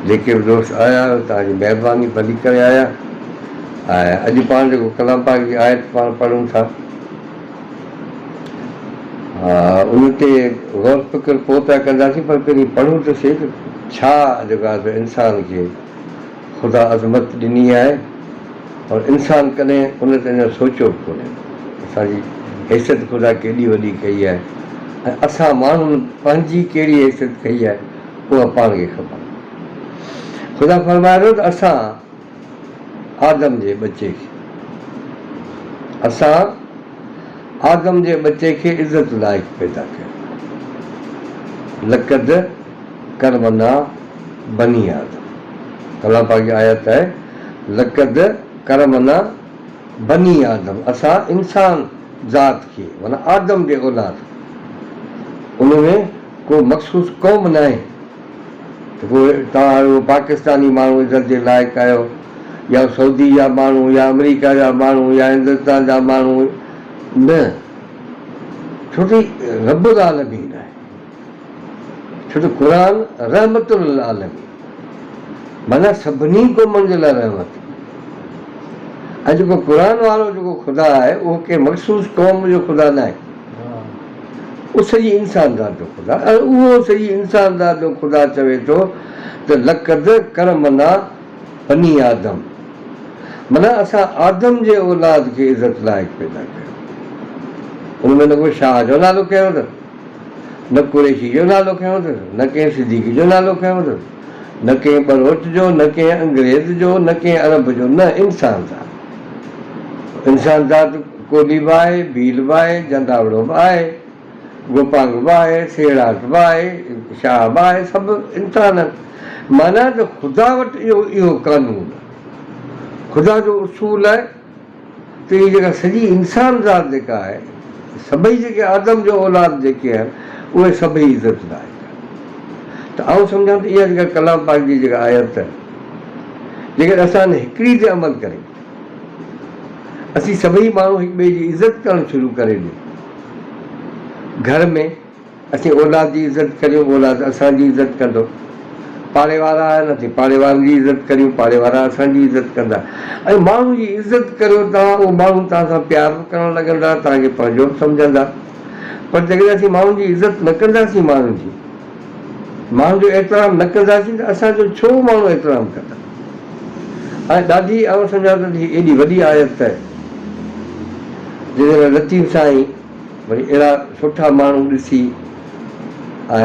جيڪي به دوست آيا آهيو توهان جي مهرباني ڀلي ڪري آيا ۽ اڄ پاڻ جيڪو ڪلام پاڪ جي آيت پاڻ پڙهون ٿا ان تي غور فڪر پوء پيا ڪنداسين پر پهرين پڙهون ته سهي ته ڇا جيڪو آهي سو انسان کي خدا عظمت ڏني آهي اور انسان ڪڏهن ان تي اڃا سوچيو به ڪونهي اسان جي حيثيت خدا ڪيڏي وڏي ڪئي آهي ۽ اسان ماڻهن پنهنجي ڪهڙي حيثيت ڪئي آهي اها پاڻ کي خبر. خدا فرمائي ٿو ته اسان آدم جي ٻچي کي اسان آدم جي ٻچي کي عزت لائق پيدا ڪيو. لقد ڪرمنا بني آدم. ڪلام پاڪ جي آيت آهي لقد ڪرمنا بني آدم اسان انسان ذات کي معنيٰ آدم جي اولاد کي ان ۾ ڪو مخصوص قوم ناهي ته ڪو توهان رڳو پاڪستاني ماڻهو عزت جي لائق آهيو يا سعودي جا ماڻهو يا آمريڪا جا ماڻهو يا هندستان جا ماڻهو نه ڇو ته هي رب العالمين آهي ڇو ته قرآن رحمت للعالمين معنيٰ سڀني قومن جي لاء رحمت ۽ جيڪو قرآن وارو جيڪو خدا آهي اهو ڪنهن مخصوص قوم جو خدا ناهي اهو سڄي انسان ذات جو خدا ۽ اهو سڄي انسان ذات جو خدا چوي ٿو ته لقد ڪرمنا بني آدم معنيٰ اسان آدم جي اولاد کي عزت لائق پيدا ڪيو. ان ۾ نه ڪو شاهه جو نالو کنيو اٿس، نه قريشي جو نالو کنيو اٿس، نه ڪنهن صديقي جو نالو کنيو اٿس، نه ڪنهن ٻروچ جو، نه ڪنهن انگريز جو، نه ڪنهن عرب جو، نه انسان ذات. انسان ذات ڪولهي به آهي، ڀيل به آهي، جنداوڙو به آهي، گوپانگ به آهي، سيڙاٽ به آهي، شاهه به آهي، سڀ انسان آهن. معنيٰ ته خدا وٽ اهو اهو قانون آهي. خدا جو اصول آهي ته هي جيڪا سڄي انسان ذات جيڪا آهي، سڀئي جيڪي آدم جو اولاد جيڪي آهن، اهي سڀئي عزت لائق آهن. ته آئون سمجهان ٿو اها جيڪا ڪلام پاڪ جي جيڪا آيت آهي، جيڪڏهن اسان ان هڪڙي تي عمل ڪري اسين سڀئي ماڻهو هڪ ٻئي جي عزت ڪرڻ شروع ڪري ڏيون. گهر ۾ اسين اولاد جي عزت ڪريون، اولاد اسان جي عزت ڪندو. پاڙي وارا آهن، اسين پاڙي وارن جي عزت ڪريون، پاڙي وارا اسان جي عزت ڪندا. ۽ ماڻهن جي عزت ڪريو توهان، اهو ماڻهو توهان سان پيار به ڪرڻ لڳندا، توهان کي پنهنجو به سمجهندا. پر جيڪڏهن اسين ماڻهن جي عزت نه ڪنداسين، ماڻهن جي ماڻهن جو احترام نه ڪنداسين ته اسان جو ڇو ماڻهو احترام ڪندا؟ ۽ ڏاڍي آئون سمجهان ٿو ته هي ايڏي وڏي آيت آهي جنهن ۾ لطيف سائين وري اهڙا سٺا ماڻهو ڏسي ۽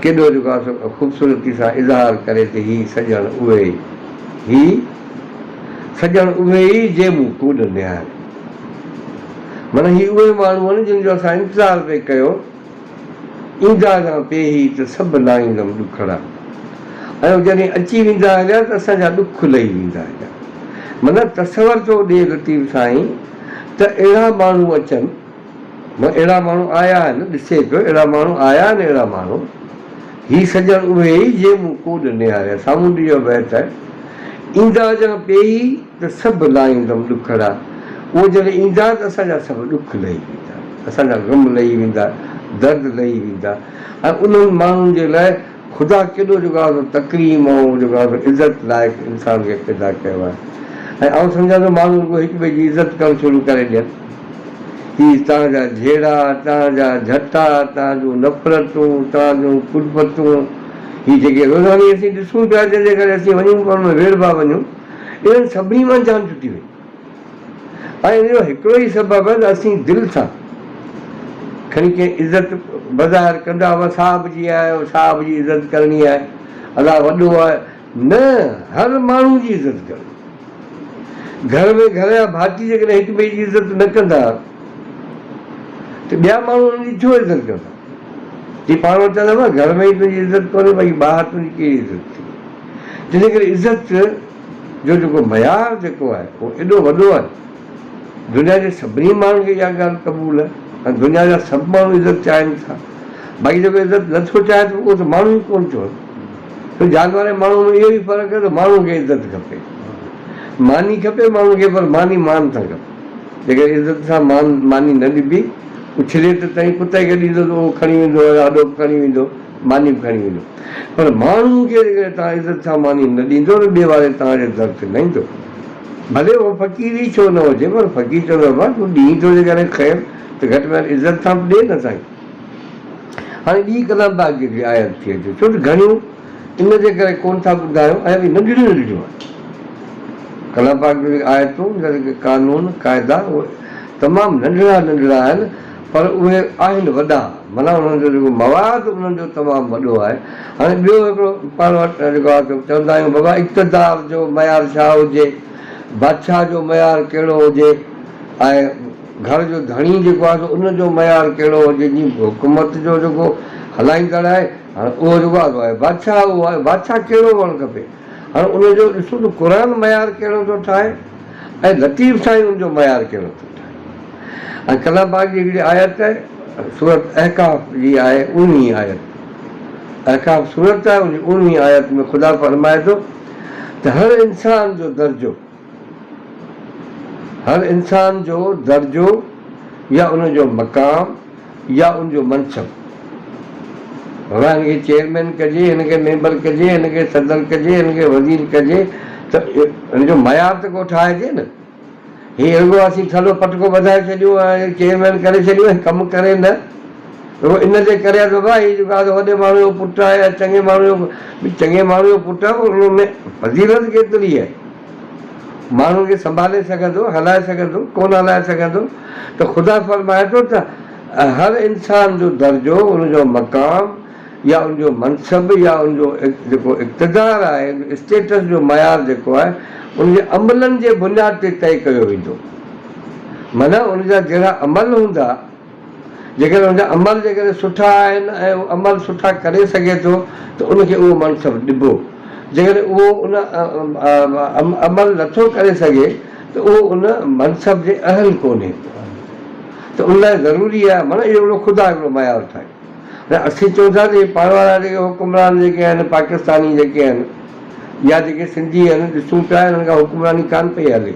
ڪيڏو جيڪو آهي سو خوبصورتي سان اظهار ڪري ته هي سڄڻ اهي ئي هي سڄڻ اهي ئي جي مون ڪوڏ نهاري معنيٰ هي اهي ماڻهو آهن جن جو اسان انتظار پئي ڪيو ايندا جا پيهي ته سڀ لاهيندم ڏکڙا ۽ جڏهن اچي ويندا هليا ته اسان جا ڏک لهي ويندا هليا. معنيٰ تصور ٿو ڏئي لطيف سائين ته اهڙا ماڻهو اچن، اهڙا ماڻهو آيا آهن، ڏسي پيو اهڙا ماڻهو آيا آهن اهڙا ماڻهو، هي سڄڻ اهي ئي جي مون ڪوڏ نهاريا، سامونڊي جو بيت آهي، ايندا جا پيهي ته سڀ لاهيندم ڏکڙا، اهي جڏهن ايندا ته اسان جا سڀ ڏک لهي ويندا، اسان جا غم لهي ويندا، درد لهي ويندا ۽ انهن ماڻهن جي لاء خدا ڪيڏو جيڪو آهي سو تڪريم ۽ جيڪو آهي سو عزت لائق انسان کي پيدا ڪيو آهي ۽ آئون سمجهان ٿو ماڻهو رڳو هڪ ٻئي جي عزت ڪرڻ شروع ڪري ڏين هي توهان جا جهيڙا، توهان جا جهٽا، توهان جون نفرتون، توهان جون ڪلفتون هي جيڪي روزاني اسين ڏسون پيا جنهن جي ڪري اسين وڃون پاڻ ۾ ويڙهبا وڃون انهن سڀني مان جان ڇٽي وئي. ۽ ان جو هڪڙو ئي سبب آهي ته اسين دل سان کڻي ڪنهن عزت بظاهر ڪندا هئا صاحب جي آهي صاحب جي عزت ڪرڻي آهي الله وڏو آهي نه هر ماڻهو جي عزت ڪرڻي گهر ۾ گهر جا ڀاتي جيڪڏهن هڪ ٻئي جي عزت نه ڪندا ته ٻيا ماڻهو انهن جي ڇو عزت ڪندا جي پاڻ وٽ چوندا هئا گهر ۾ ئي تنهنجي عزت ڪونهي باقي ٻاهر تنهنجي ڪهڙي عزت ٿي تنهنجي ڪري عزت جو جيڪو معيار جيڪو آهي اهو ايڏو وڏو آهي، دنيا جي سڀني ماڻهن کي اها ڳالهه قبول آهي ۽ دنيا جا سڀ ماڻهو عزت چاهين ٿا، باقي جيڪو عزت نه ٿو چاهي ته اهو ته ماڻهو ئي ڪونه ٿيو. ڇو جانور ۽ ماڻهو ۾ اهو ئي فرق آهي ته ماڻهو کي عزت کپي، ماني کپي ماڻهو کي پر ماني مان سان کپي، جيڪڏهن عزت سان مان ماني نه ڏبي، اڇلي ته تئين ڪتي کي ڏيندو ته اهو کڻي ويندو يا اڏو به کڻي ويندو. ماني به کڻي ويندو. پر ماڻهو کي جيڪڏهن توهان عزت سان ماني نه ڏيندو ته ٻئي واري توهان جي در تي نه ايندو. ڀلي اهو فقير ئي ڇو نه هجي پر فقير چوندو بابا تون ڏين ٿو جيڪڏهن خير ته گهٽ ۾ گهٽ عزت سان به ڏي نه سائين. هاڻي ٻي ڪلام پاڪ جي هڪڙي آيت ٿي اچي ڇو ته گهڻيون ان جي ڪري ڪونه ٿا ٻڌايون ۽ اهي ننڍڙيون ننڍڙيون آهن. ڪلام پاڪ جون جيڪي آيتون يا جيڪي قانون قاعدا اهي تمام ننڍڙا ننڍڙا آهن پر اهي آهن وڏا معنيٰ انهن جو جيڪو مواد انهن جو تمام وڏو آهي. هاڻي ٻيو هڪڙو پاڻ وٽ جيڪو آهي سو چوندا آهيون بابا اقتدار جو معيار ڇا هجي، بادشاهه جو معيار ڪهڙو هجي ۽ گهر جو ڌڻي جيڪو آهي سو ان جو معيار ڪهڙو هجي جي حڪومت جو جيڪو هلائيندڙ آهي هاڻي اهو جيڪو آهي سو آهي بادشاهه اهو آهي بادشاهه ڪهڙو هئڻ کپي هاڻي ان جو ڏسو ته قرآن معيار ڪهڙو ٿو ٺاهي ۽ لطيف سائين ان جو معيار ڪهڙو ٿو ٺاهي ۽ ڪلام پاڪ جي هڪڙي آيت آهي سورت احقاف جي آهي اوڻويهين آيت احقاف سورت آهي ان جي اوڻويهين آيت ۾ خدا فرمائي ٿو ته هر انسان جو درجو هر انسان جو درجو يا ان جو مقام يا ان جو منصب. بابا هن کي چيئرمين ڪجي، هن کي ميمبر ڪجي، هن کي صدر ڪجي، هن کي وزير ڪجي ته هن جو معيار ته ڪو ٺاهجي نه. هي رڳو اسين ٿلهو پٽڪو ٻڌائي ڇڏيون ۽ چيئرمين ڪري ڇڏيون ۽ ڪم ڪري نه. رڳو ان جي ڪري آهي ته بابا هي جيڪو آهي سو وڏي ماڻهو جو پٽ آهي يا چڱي ماڻهو جو چڱي ماڻهو جو پٽ آهي پر ان ۾ فضيلت ڪيتري آهي. ماڻهن کي سنڀالي سگهندو، هلائي سگهندو، ڪونه هلائي سگهندو ته خدا فرمائي ٿو ته هر انسان جو درجو، ان جو مقام يا ان جو منصب يا ان جو جيڪو اقتدار آهي، ان جو اسٽيٽس جو معيار جيڪو آهي، ان جي عملن جي بنياد تي طئي ڪيو ويندو. معنيٰ ان جا جهڙا عمل هوندا، جيڪڏهن ان جا عمل جيڪڏهن سٺا آهن ۽ اهو عمل سٺا ڪري سگهي ٿو ته ان کي اهو منصب ڏبو، جيڪڏهن اهو ان عمل نٿو ڪري سگهي ته اهو ان منصب جي اهل ڪونهي ته ان لاء ضروري آهي معنيٰ اهو هڪڙو خدا هڪڙو معيار ٺاهيو ۽ اسين چئون ٿا ته هي پاڻ وارا جيڪي حڪمران جيڪي آهن پاڪستاني جيڪي آهن يا جيڪي سنڌي آهن ڏسون پيا انهن کان حڪمراني ڪانه پئي هلي.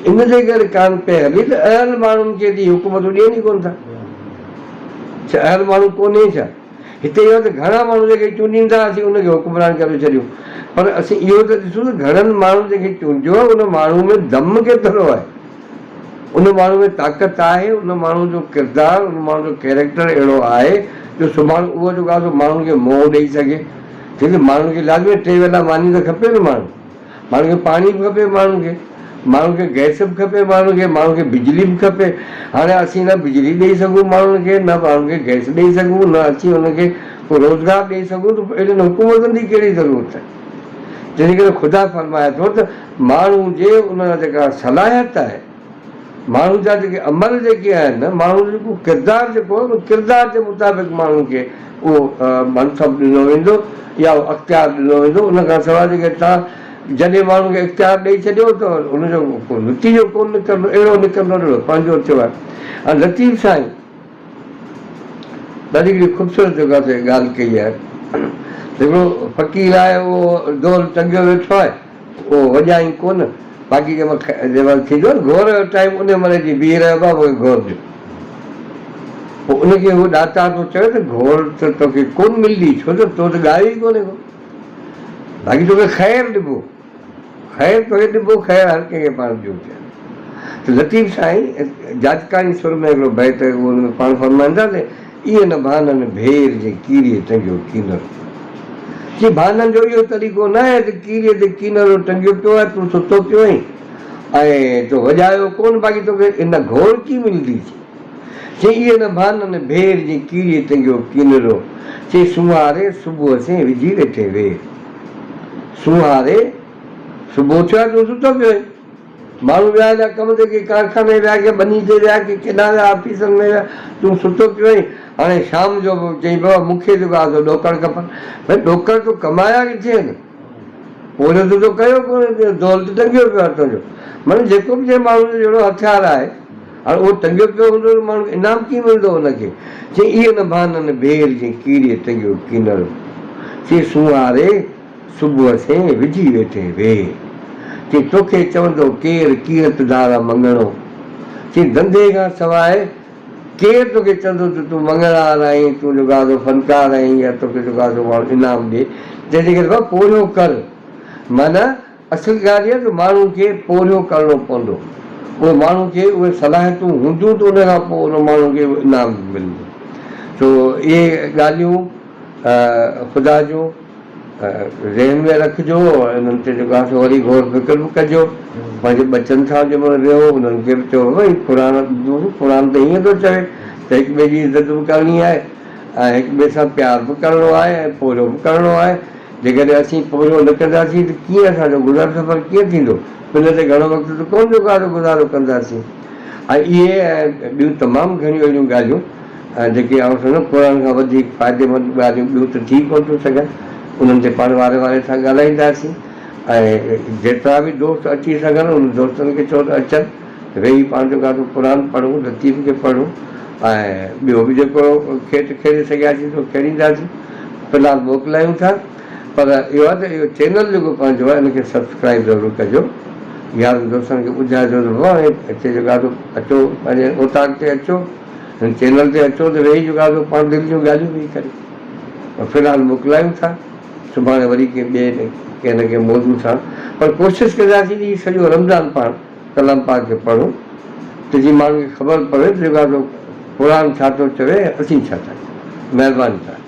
ان جي ڪري ڪانه پئي هلي ته اهل ماڻهن کي ته حڪومتون ڏين ئي ڪونه ٿا. ڇا اهل ماڻهو ڪونهي ڇا؟ هتي اهو ته گهڻا ماڻهو جيڪي چونڊين ٿا اسين ان کي حڪمران ڪري ڇڏيون پر اسين اهو ته ڏسون ته گهڻن ماڻهن جنهن کي چونڊيو آهي ان ماڻهو ۾ دم ڪيترو آهي، ان ماڻهو ۾ طاقت آهي، ان ماڻهو جو ڪردار، ان ماڻهو جو ڪيريڪٽر اهڙو آهي جو سڀاڻ اهو جيڪو آهي سو ماڻهن کي منهن ڏئي سگهي. ڇو جو ماڻهن کي لازمي ٽي ويلا ماني ته کپي نه ماڻهن. ماڻهن کي پاڻي به کپي ماڻهن کي ماڻهن کي گئس به کپي ماڻهن کي ماڻهن کي بجلي به کپي هاڻي اسين نه بجلي ڏئي سگهون ماڻهن کي نه ماڻهن کي گئس ڏئي سگهون نه اسين انهن کي ڪو روزگار ڏئي سگهون ته پوء اهڙين حڪومتن جي ڪهڙي ضرورت آهي تنهنجي ڪري خدا فرمائي ٿو ته ماڻهو جي ان جيڪا صلاحيت آهي ماڻهو جا جيڪي عمل جيڪي آهن، ماڻهو جو جيڪو ڪردار جيڪو آهي ان ڪردار جي مطابق ماڻهو کي اهو منصب ڏنو ويندو يا اهو اختيار ڏنو ويندو. ان کان سواء جيڪي توهان جڏهن ماڻهو کي اختيار ڏئي ڇڏيو ته ان جو ڪو نتيجو ڪونه نڪرندو، اهڙو نڪرندو جهڙو پنهنجو ٿيو آهي. ۽ لطيف سائين ڏاڍي هڪڙي خوبصورت جيڪو آهي سو ڳالهه ڪئي آهي ته هڪڙو فقير آهي اهو دول ٽنگيو ويٺو آهي. اهو وڄائين ڪونه، باقي جنهن مهل جنهن مهل ٿيندو نه گهور جو ٽائيم انهي مهل اچي بيهي رهيو بابا مون کي گهور ڏيو. پوء ان کي هو ڏاتار ٿو چوي ته گهور ته توکي ڪونه ملندي ڇو ته تو ته ڳايو ئي ڪونهي ڪو. باقي توکي خير ڏبو، خير توکي ڏبو، خير هر ڪنهن کي پاڻ ڏيون پيا. ته لطيف سائين جاچڪاڻي سر ۾ هڪڙو بيت آهي اهو ان ۾ پاڻ فرمائن ٿا ته. ايئن نه ڀانن ڀير جي ڪيريء ٽنگيو ڪينرو. چي ڀانن جو اهو طريقو نه آهي ته ڪيريء تي ڪينرو ٽنگيو پيو آهي تون ستو پيو آهين ۽ تو وڄايو ڪونه باقي توکي ان گهور ڪي ملندي ٿي. چي ايئن نه ڀانن ڀير جي ڪيريء ٽنگيو ڪينرو. چي سونهاري صبح سين وجهي ويٺي وير. سونهاري صبح ٿيو آهي تون ستو پيو آهين. ماڻهو ويا هليا ڪم تي، ڪي ڪارخاني ويا، ڪي ٻني تي ويا، ڪي ڪيڏانهن ويا، آفيسن ۾ ويا، تون ستو پيو آهين. هاڻي شام جو به چئين پيو مون کي جيڪو آهي سو ڏوڪڙ کپن. ڀئي ڏوڪڙ تو ڪمايا ڪٿي آهن؟ پورهيو ته تو ڪيو ڪونهي، دولت ٽنگيو پيو آهي تنهنجو. معنيٰ جيڪو به جنهن ماڻهو جو جهڙو هٿيار آهي، هاڻي اهو ٽنگيو پيو هوندو ته ماڻهو کي انعام ڪيئن ملندو ان کي؟ چئين ايئن نه ڀانن ڀير جيئن ڪيڙيء ٽنگيو ڪينرو. چئين سونهاري! صبح سين وجهي ويٺي ويهه. چي توکي چوندو ڪير ڪيرت ڌارا مڱڻو. چي ڌنڌي کان سواء ڪير توکي چوندو ته تون مڱڻهار آهين، تون جيڪو آهي سو فنڪار آهين يا توکي جيڪو آهي سو ماڻهو انعام ڏي. تنهن جي ڪري بابا پورهيو ڪر. معنيٰ اصل ڳالهه اها ته ماڻهو کي پورهيو ڪرڻو پوندو. اهو ماڻهو کي اهي صلاحيتون هونديون ته ان کان پوء ان ماڻهو کي اهو انعام به ملندو. سو اهي ڳالهيون خدا جون ذهن ۾ رکجو ۽ انهن تي جيڪو آهي سو وري غور فڪر به ڪجو. پنهنجي ٻچن سان جنهن مهل ويهو انهن کي به چئو بابا هي قرآن ٻڌو قرآن ته ائين ٿو چوي ته هڪ ٻئي جي عزت به ڪرڻي آهي ۽ هڪ ٻئي سان پيار به ڪرڻو آهي ۽ پورهيو به ڪرڻو آهي. جيڪڏهن اسين پورهيو نه ڪنداسين ته ڪيئن اسان جو گذر سفر ڪيئن ٿيندو؟ پن تي گهڻو وقت ته ڪونه جيڪو آهي سو گذارو ڪنداسين. ۽ اهي ۽ ٻيون تمام گهڻيون اهڙيون ڳالهيون جيڪي آئون سمجهان ٿو قرآن کان وڌيڪ فائديمند ڳالهيون ٻيون ته ٿي ڪونه ٿيون سگهن، انهن تي پاڻ واري واري سان ڳالهائينداسين ۽ جيترا به دوست اچي سگهن انهن دوستن کي چئو ته اچن ويهي پاڻ جيڪو آهي سو قرآن پڙهون، لطيف کي پڙهون ۽ ٻيو به جيڪو کيت کيڙي سگهياسين سو کيڙينداسين. في الحال موڪلايون ٿا پر اهو آهي ته اهو چينل جيڪو پنهنجو آهي ان کي سبسڪرائيب ضرور ڪجو يارن دوستن کي ٻڌائجو ته بابا هي هتي جيڪو آهي سو اچو پنهنجي اوطاق تي اچو هن چينل تي اچو ته ويهي جيڪو آهي سو پاڻ دل جون ڳالهيون ويهي ڪريون في الحال موڪلايون ٿا سڀاڻي وري ڪنهن ٻئي ڪنهن نه ڪنهن موضوع سان پر ڪوشش ڪنداسين ته هي سڄو رمضان پاڻ ڪلام پاڪ کي پڙهون ته جيئن ماڻهن کي خبر پوي ته جيڪو آهي سو قرآن ڇا ٿو چوي ۽ اسين ڇا ٿا چئون. مهرباني توهان جي.